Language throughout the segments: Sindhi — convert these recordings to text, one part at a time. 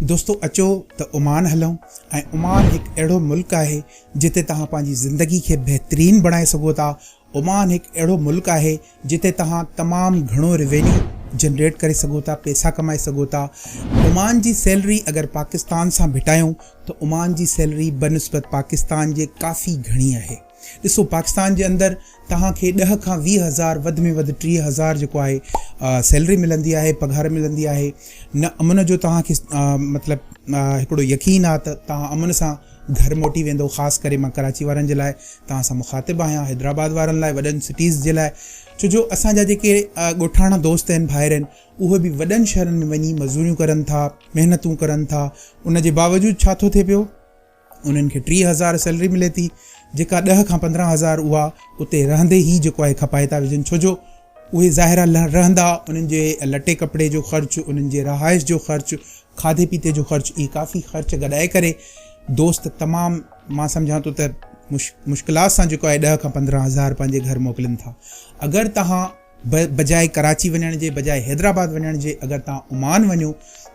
دوستو اچو ته عمان هلون ۽ عمان هڪ اهڙو ملڪ آهي جتي توهان پنهنجي زندگي کي بهترين بڻائي سگهو ٿا. عمان هڪ اهڙو ملڪ آهي جتي توهان تمام گهڻو ريونيو جنريٽ ڪري سگهو ٿا، پئسا ڪمائي سگهو ٿا. عمان جي سيلري اگر پاڪستان سان ڀيٽايون ته عمان جي سيلري بنسبت پاڪستان جي ڪافي گهڻي آهي. ڏسو پاڪستان جي اندر توهان کي ڏهه کان 20 هزار وڌ ۾ وڌ 30 هزار جيڪو آهي سيلري ملندي آهي پگهار ملندي آهي نه امن جو توهان کي مطلب هڪڙو يقين آهي ته توهان امن سان گهر موٽي ويندو خاص ڪري مان ڪراچي وارن جي لاء توهان سان مخاطب آهيان حيدرآباد وارن لاء وڏن سٽيز جي لاء ڇو جو اسان جا جيڪي ڳوٺاڻا دوست آهن ڀائر آهن اهي به وڏن شهرن ۾ وڃي مزوريون ڪرن ٿا محنتون ڪرن ٿا ان جي باوجود ڇا ٿو ٿئي پيو انهن کي 30 هزار سيلري ملي ٿي جيڪا 10 کان 15 هزار اها اتي رهندي ئي جيڪو آهي کپائي ٿا وجهن ڇو جو اهي ظاهر آهي رهندا انهن جي لٽي ڪپڙي جو خرچ انهن جي رهائش جو خرچ کاڌي پيتي جو خرچ اهي ڪافي خرچ گڏائي ڪري دوست تمام مان سمجهان ٿو ته مشڪلات سان جيڪو آهي 10 کان 15 هزار پنهنجي گهر موڪلين ٿا. اگر توهان بجاء ڪراچي وڃڻ جي بجاء حيدرآباد وڃڻ جي اگر توهان عمان وڃو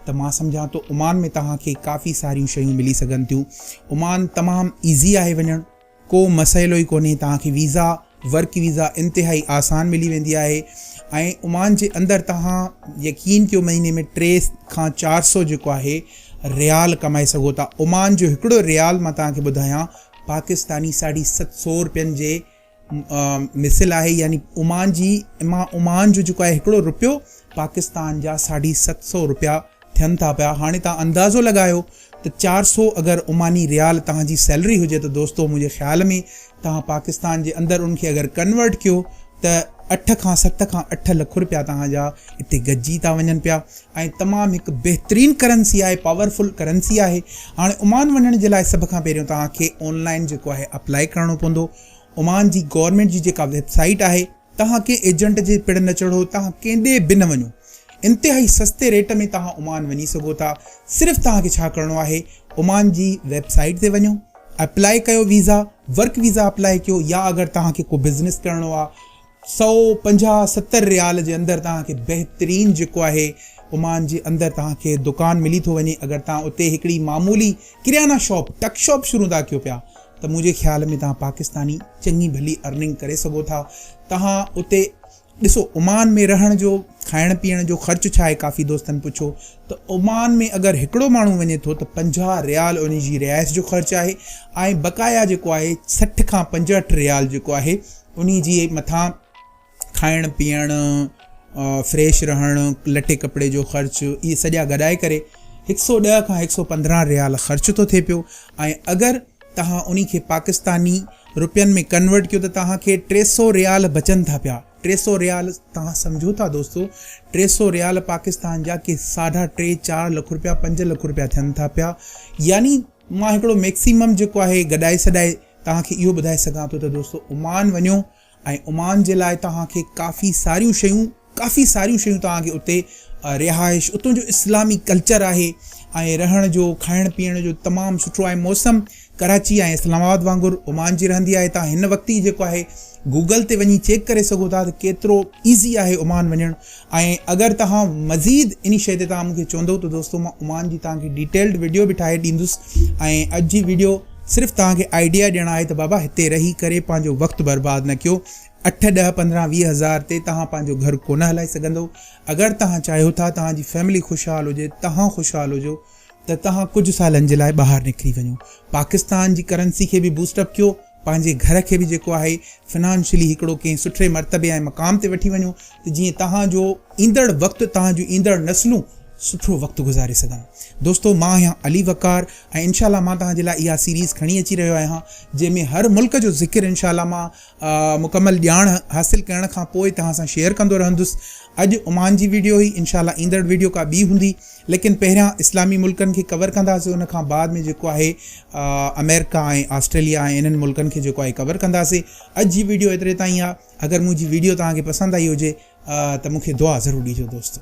ته مان سمجهان ٿو عمان ۾ توهان کي ڪافي ساريون شيون ملي سگهن ٿيون. عمان تمام ايزي آهي وڃڻ ڪو مسئلو ئي ڪونهي توهان کي ويزا ورڪ ويزا انتهائي آسان ملي ويندي آهي ۽ عمان جي اندر توهان يقين ڪيو مهيني ۾ 3 کان 400 جيڪو آهي ريال ڪمائي سگهو ٿا. عمان جو هڪڙو ريال مان توهان کي ٻڌايان پاڪستاني 750 روپين جي مثل آهي يعني عمان جي عمان جو جيڪو آهي هڪڙو روپيو پاڪستان جا 750 روپيا ٿين ٿا پيا. هاڻي توهان اندازو لڳايو ته 400 اگر عماني ريال توهان جي سيلري هجي ته دوستو منهنجي خيال ۾ توهان پاڪستان جي اندر ان کي اگر ڪنورٽ ڪيو ته 8 کان 7 کان 8 لک روپيا توهان جا اتي گڏجي ٿا وڃن پيا ۽ تمام هڪ بهترين ڪرنسي آهي پاورفل ڪرنسي آهي. هاڻي عمان وڃڻ جي لاء سڀ کان پهريون توهان کي آن لائن جيڪو آهي اپلائي ڪرڻو پوندو. عمان جي گورنمينٽ جي جيڪا ويب سائيٽ آهي توهان ڪنهن ايجنٽ جي پڙ نه چڙهو توهان ڪنهن ڏي به نه وڃو انتهائي سستي ريٽ ۾ توهان عمان وڃي سگهو ٿا صرف توهان کي ڇا ڪرڻو آهي عمان جي ويب سائيٽ تي وڃو اپلائي ڪيو ويزا ورڪ ويزا اپلائي ڪيو يا اگر توهان کي ڪو بزنس ڪرڻو آهي 150 70 ريال جي اندر توهان کي بهترين جيڪو آهي عمان جي اندر توهان کي دڪان ملي ٿو وڃي اگر توهان اتي هڪڙي معمولي ڪريانا شاپ ٽڪ شاپ شروع ٿا ڪيو پيا ته منهنجي خيال ۾ توهان پاڪستاني چڱي ڀلي ارننگ ڪري سگهو ٿا. توهان اتي ڏسو عمان ۾ رهڻ جو کائڻ پيئڻ جو خرچ ڇا آهي ڪافي دوستن پڇيو ته عمان ۾ اگر هڪڙو ماڻهو وڃي ٿو ته 50 ريال ان جي رهائش جو خرچ آهي ۽ بقايا جيڪو آهي 60 کان 65 ريال جيڪو آهي انهي جي مٿان کائڻ پيئڻ، فريش رهڻ، لٽي ڪپڙي جو خرچ اهي سڄا گڏائي ڪري 110 کان 115 ريال خرچ ٿو ٿئي پيو ۽ اگر توهان انهي کي پاڪستاني روپين ۾ ڪنورٽ ڪيو ته توهان کي 300 ريال بچن ٿا پيا. 300 ريال توهان سمجهو ٿا دوستو 300 ريال پاڪستان جا ڪي ساڍا ٽي چار لک روپيا 5 لک روپيا ٿين ٿا پيا يعني مان هڪڙو ميڪسيمم جيڪو آهي گڏائي سڏائي توهان کي اهو ٻڌائي سگهان ٿو ته دوستو عمان وڃو ۽ عمان جي لاء توهان کي ڪافي ساريون شيون ڪافي ساريون شيون توهان کي اتي رهائش اتون جو اسلامي ڪلچر آهي ۽ رهڻ جو کائڻ پيئڻ جو تمام سٺو آهي موسم ڪراچي ۽ اسلام آباد وانگر عمان جي رهندي آهي توهان هن وقت ئي جيڪو آهي گوگل تي وڃي چيڪ ڪري سگهو ٿا ته ڪيترو ايزي آهي عمان وڃڻ ۽ اگر توهان مزيد انهي شيء تي توهان مون کي چوندو ته دوستو مان عمان جي توهان کي ڊيٽيلڊ وڊيو به ٺاهي ڏيندس ۽ اڄ جي وڊيو صرف توهان کي آئيڊيا ڏيڻ آهي ته بابا هتي رهي ڪري پنهنجو وقت برباد نه ڪيو 8 10 15 20 هزار تي توهان پنهنجو گهر ڪونه هلائي سگهندو اگر توهان چاهيو ٿا توهان جي فيملي خوشحال هجي توهان خوشحال هجو ته توهان ڪجهه سالن جي لاء ٻاهر نڪري وڃو پاڪستان جي ڪرنسي کي به بوسٽ اپ ڪيو پنهنجي گهر کي به جيڪو آهي فنانشلي هڪڙو ڪنهن سٺي مرتبي ۽ مقام تي وٺي وڃو ته جيئن توهان جو ايندڙ وقت توهان جون ايندڙ نسلون سٺو وقت گذاري سگهن. دوستو مان آهيان علي وقار ۽ انشاء الله مان توهان جي لاء اها سيريز کڻي اچي رهيو آهيان جنهن ۾ هر ملڪ جو ذڪر انشاء الله مان مڪمل ڄاڻ حاصل ڪرڻ کان پوء توهان سان شيئر ڪندو رهندس. اڄ عمان جي ويڊيو هئي انشاء الله ايندڙ ويڊيو ڪا ٻي هوندي. ليڪن پهريان اسلامي ملڪن کي ڪور ڪنداسين ان کان بعد ۾ جيڪو آهي آمريڪا ۽ آسٽريليا ۽ انهن ملڪن کي جيڪو آهي ڪور ڪنداسين. اڄ جي ويڊيو ايتري تائين آهي اگر منهنجي ويڊيو توهان کي پسند آئي هجي ته مون کي دعا ضرور ڏجو دوستو.